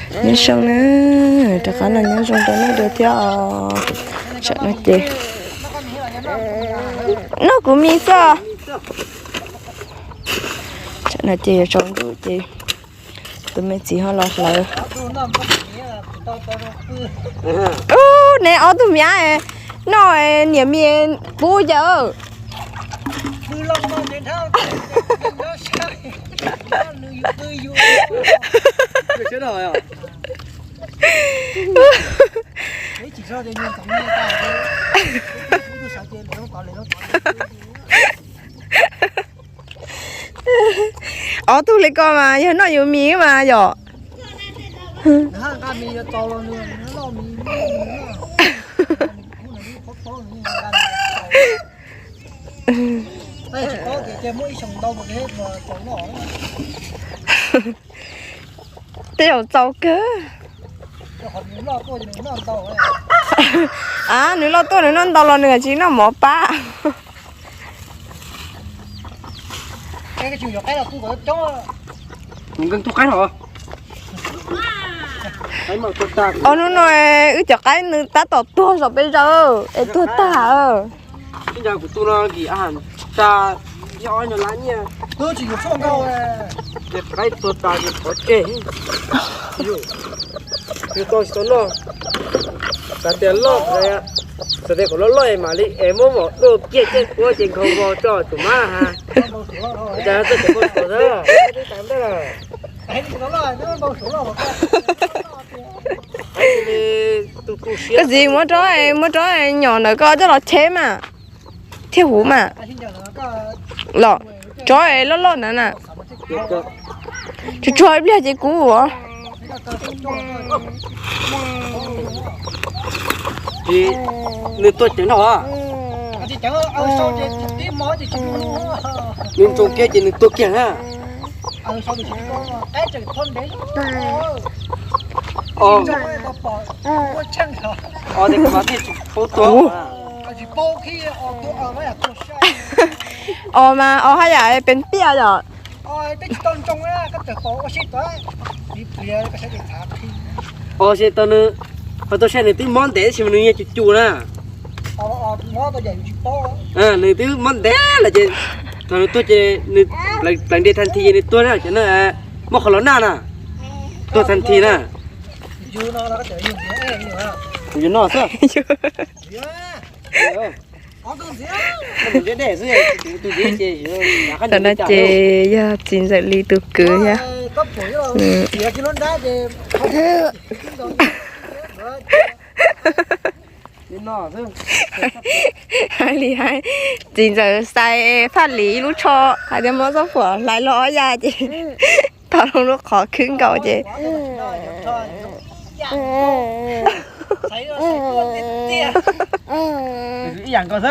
Nyob zoo na, rov qab los nyob zoo rau nej dua thiab os. Tam no ces noj kuv mis xwb. Tam no ces yuav tsaus ntuj ces tus me txiv ho los hlawv. Ub, neb ob tug me ab noj niam mis pub cas. Ob tug li ko mas yog noj yus mis mas yom. Tej zaum txaus kawg. A, nws loj tuaj nws noj ntau los nws tsis noj mov pab. Os, hnub no wb cov qaib nws tab tom tuag saum peb zos es tuag tag. Tsis tau noj, xav tias loj, xav tias kom loj loj es mam li es muab mom dua kiag tej kuab ces nkhaus vos tso tus mab ha. Cas txawj cov npau suav xwb. Koj txiv, muab rau, muab rau nyom ntawm koj coj los cheb mas, thiaj huv mas. Los tso loj loj ntawd na. Tsuag tsuag ib pliag ces kuv ua. Nws tuag ceev no. Nws ntsoov kiag ces nws tuag kiag na. Os, tej kuv mas thiaj tsis paub tuag. Os mas os haj yam pes tiaj yom. Os, ces tau nws, qhov tau saib nws twb mob ntev tab sis mas nws yeej cum cum na. Nws twb mob ntev lawm ces thaum nws tuag ces nws pleev nte tag nthi ces nws tuag na, cov no muab qhov los naj na, tuag tag nthi na. Kuv yuav noj xwb. Tam no ces yog txiv ntxawm Lis tus kwv thiab. Hais li hais, txiv ntxawm xais Faj Lis lub tsho hais tias muab txoj phuam hlais los ob ya ces tau lub qhov khwb nkaus ces ib yam nkaus xwb.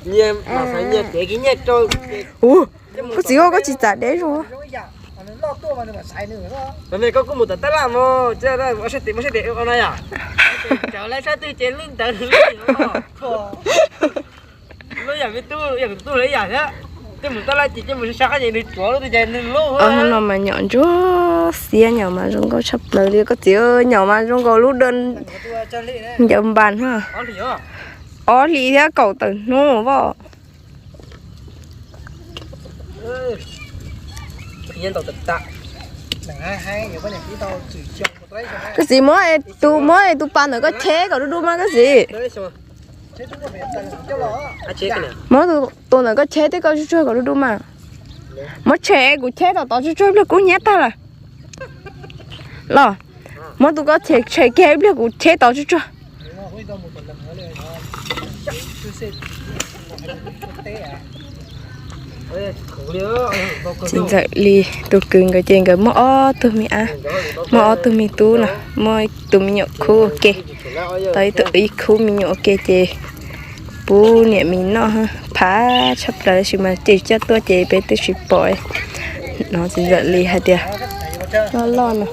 Nyias mam xaiv nyias kev, nyias rau. Ua, koj txiv, koj tsis txav deb zoo. Koj kuj mus tom tab laj mog, muab saib tes, muab saib tes no yom. Cov lawv sab twg ces lub ntawd lub yam me tub, yam kuv tus tub lawv yam thiab. Tej mus tab laj ces ces mus sab qab ces nws tsuav lub twg ces nws lub. Hnub no mas nyom ntsuag xiab, nyom mas zoo nkauj tshaj plaws li koj txiv, nyom mas zoo nkaus lub dawb ncaws npas na. Ob hlis thiab kaum tawm hnub os. Koj txiv, muab tus, muab tus pas ntawm koj cheb kom dub dub mas koj txiv. Muab tus ntawm koj cheb tej koj tsuag tsuag kom dub dub mas. Muab tshem, kuv cheb tom tod tsuag tsuag ib pliag kub hnyiab tag lawm. Los, muab tus koj tshem kiag ib pliag kuv cheb tod tsuag tsuag. Txiv ntxawm Lis tus kwv nkawd ces nkawd muaj ob tug me ab, muaj ob tug me tub no, muaj tus me nyuam khub ua ke, tau ib tug ib khub me nyuam ua ke ces pub niam mis noj, phav tshaj plaws tab sis mas ces coj tuaj ces peb twb tsis pom. No txiv ntxawm Lis hais tias loj loj no.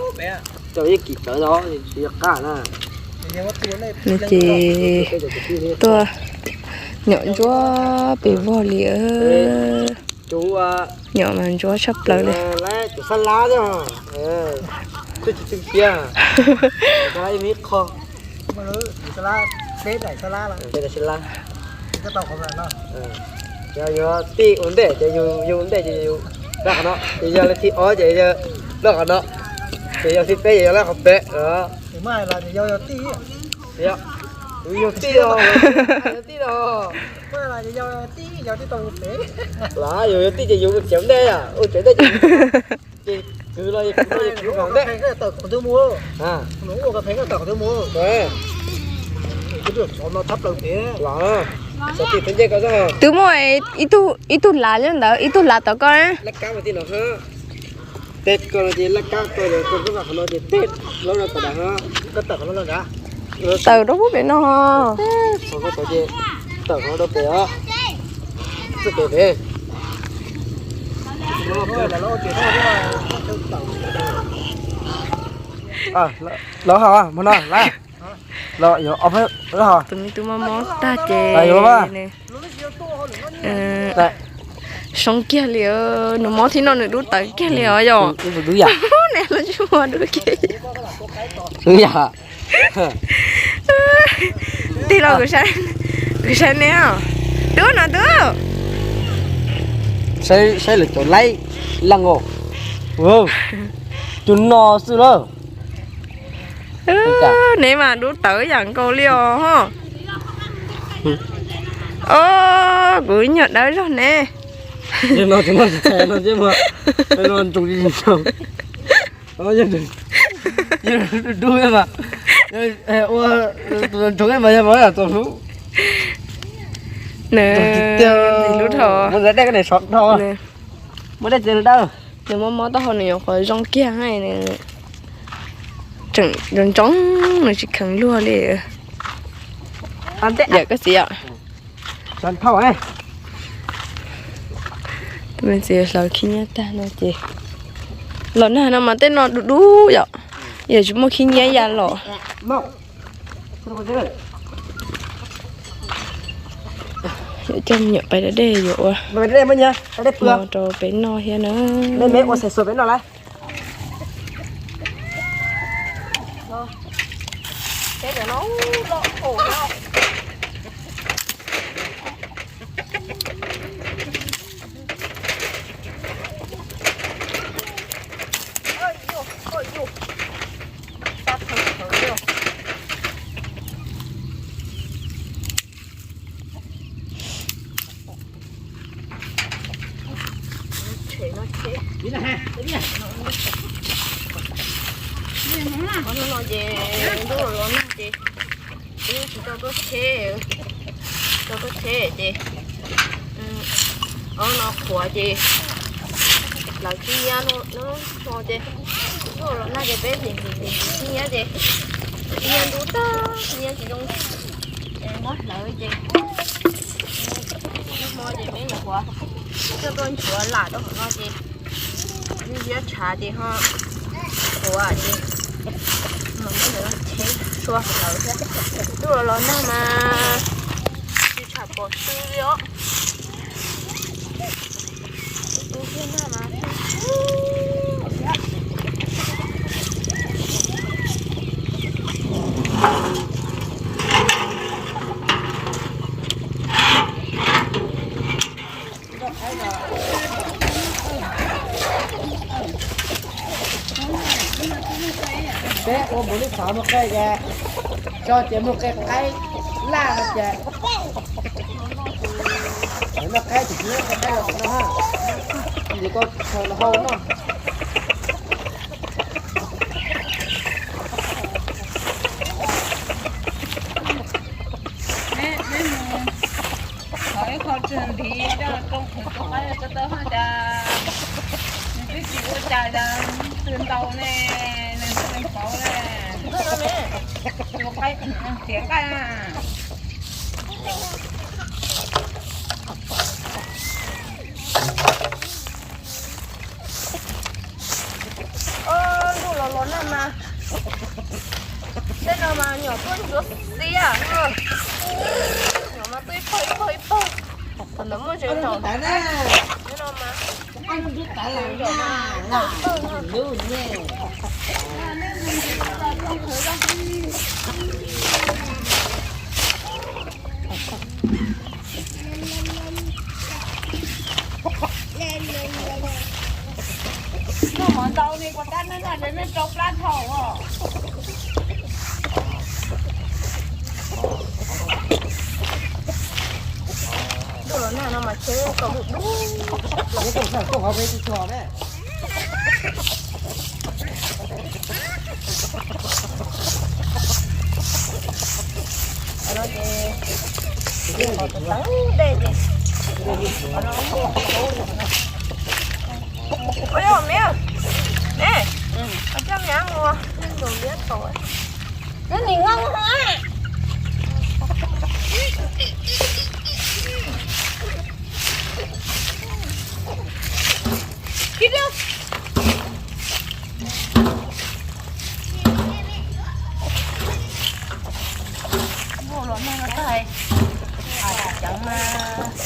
Ces tuaj nyom ntsuab pem vog li. Nyom mas ntsuab tshaj plaws li. Yog tij ua ntej ces yus ua ntej ces yus laj qhov no, ces yog leej thib ob ces yog laj qhov no, ces yog thib peb ces yog laj qhov pem. Yog tij os, yog tij os. Los yus yog tij ces yus ua tsev ntej, ua tsev ntej ces, ces kwv los kwv ntej. Twb muaj ib tug lav li ntawd, ib tug lav tom koj. Tej ko no ces laj kab ko, ko koj qhov no ces tej lub no tom ntawd. Tawm rau pub pem no. Tawm rau pem os. Txij pem pem. Los hos, hmo no lawm. Los yuav ob peb lub hos. Tus me tub mob mob tag ces nws zoo kiag li, nws mob thiab no nws dub tawv kiag li os yom. Neb los tsis muaj dub kiag. Tig los kuv saib neb os. Tub no tub. Saib lawv cov laib leej os. Cov no xwb lawm. Neb mas dub tawv yam nkaus li os ho. Kuv ib nyuag dawb zog ne. Dub dub mas, ua tus ntsoov mas yog mas tau hlub. Nws hlub dhau. Muab dej, nws mob mob taub hau nws nyuam qhuav zoo kiag, nws tseem ntsoov ntsoov nws tsis kheev luag li. Yawm koj txiv os. Tus me txiv hlawv khib nyiab tag no ces los nag no mas tej no dub dub yom, yog tsis muaj khib nyiab ya los. Yuav coj me nyuam pais da dej yuav ua hmo rau peb noj thiab na. Hnub no ces ntuj los nag ces twb tsis tau tuaj cheb, tau tuaj cheb ces ob no qhuav ces hlawv khib nyiab no ces ntuj los nag ces peb ntxim ntxim ntxim khib nyiab ces khib nyiab ntub tag, khib nyiab tsis zoo, muab hlawv ces hmo ces peb nyuam qhuav coj tuaj nchuav lam rau hauv no ces ziab tshav ces ho qhuav ces muab ntawd cheb sua hlawv thiab. Ntuj los los nag mas tsis tsham pom xwb li os. Peb ua npaum li xav muag qe ces, tso ces muag qe qaib laj no ces, noj qaib ces noj qe qaib los no ha, ces koj khaws los hau no. Thov ib qho tswg nrhiv coj rooj qhwv rau qaib rau tau haj cas nws twb tsis ua cas, twb ntau ne, nws twb pauv ne. Ua qaib, tiav nqaij na. Ntuj los los nag mas, tej No mas nyuam tuaj ntsuab xiab, nyuam mas tuaj ib pawg ib pawg ib pawg. Thaum ntawd muaj zeeg nraum no mas, noj mov ntau li, kuv tab neeg noj ces neeg rau plab dhau os. Ntuj los nag no mas tsheb tau dub dub. Qhov no ces qhov teev dej ces qhov no muaj qhov no. Ua li miv, ne, koj coj niam mus tus liab tau. Neb nim noj no. Npua los nag no tag, ceev mas,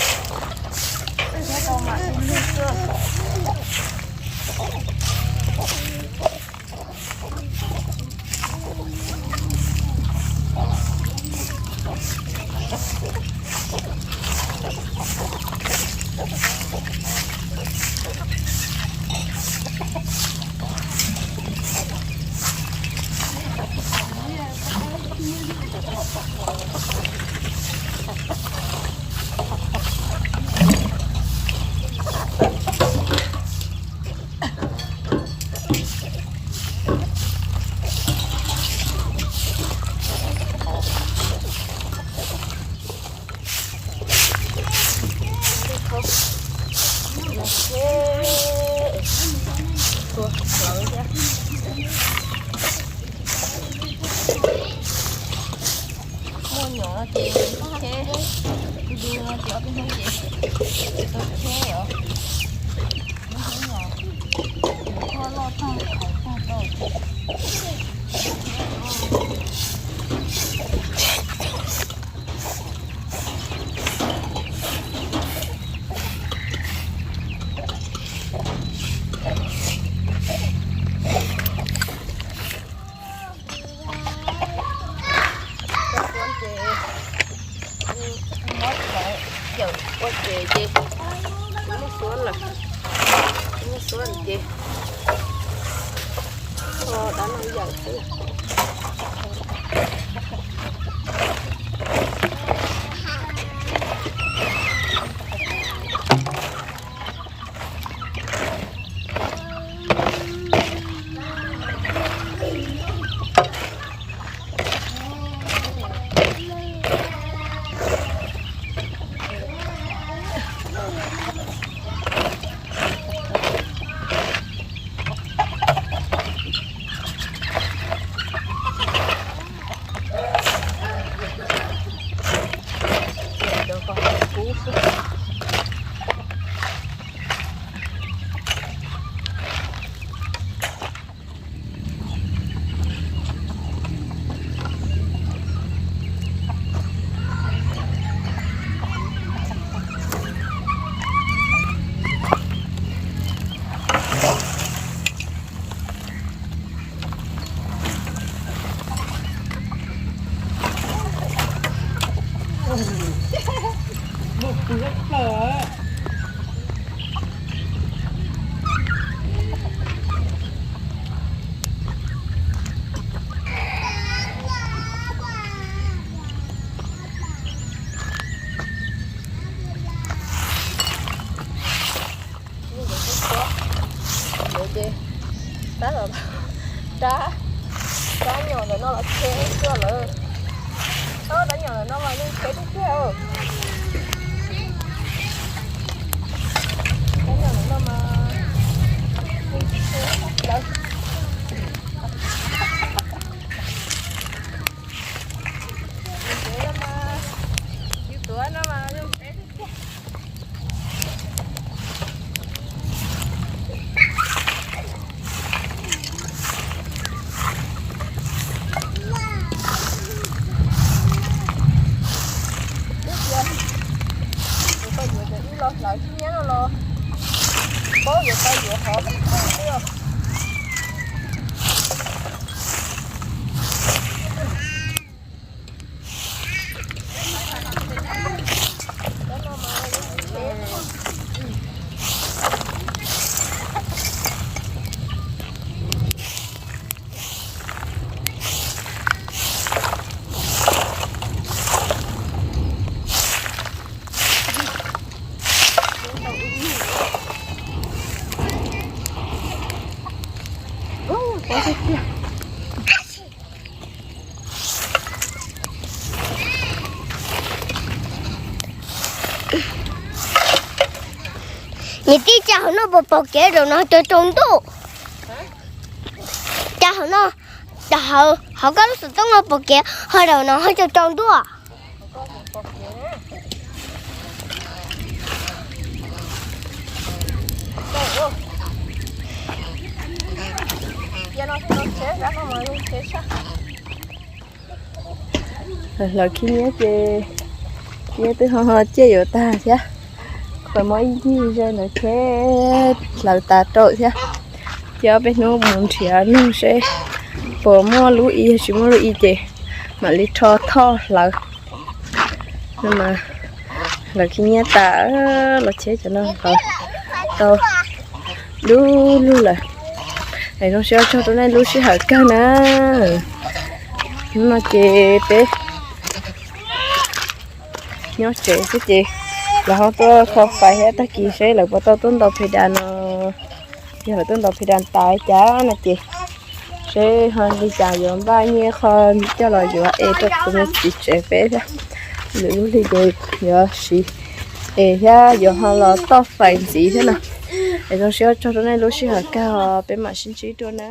tau mas ib lub xwb. Muaj nyuam no ces tsheb, du du no ces ob peb hnub ces tsis tau tsheb os. Lub hnub no kuj loj tag, tag tau ces Mob txawv yawm ua ces ces muab xuab lawm, muab xuab ces kho dab no yawm xwb. Ces tab, tab nyom ntawm no los tsheb xwb lawm. Tab nyom ntawm no mas yeej tsheb tiag tiag. Niam tij, cas hauv no puas pom kev, zaum no cov tsaus ntuj. Cas hauv no, hauv koj lub xov tooj no pom kev ho zaum no ho cov tsaus ntuj. Hlawv khib nyiab ces nyiab twb ho ho ciaj yuav tag thiab. Pab muab ib ncig ze ntawd thiab hlawv tas rau thiab. Ces ob peb hnub mus nrhiav nug seb puas muaj lub i, tsis muaj lub i ces mam li rho thoj hlawv. No mas hlawv khib nyiab tas los cheb cov no hlawv tau dub lug lawm. Es zoo siab tsaug rau nej lub sij hawm kawg na. Hnub no ces peb nyob tsev xwb ces lawv ho tuaj kho fais thiab, tag kis seb lawv puas tau tuaj ntaus phe das no. Yog lawv tuaj ntaus phe das tas li cas no ces seb ho li cas yuav npaj nyiaj qho coj los yuav es rau tus me txiv tsev peb thiab. Lwm lub hli ces yuav siv es thiab yuav ho los toj fais ntxiv thiab no. Es zoo siab tsaug rau nej lub sij hawm kawg, peb mam sib ntsib dua na.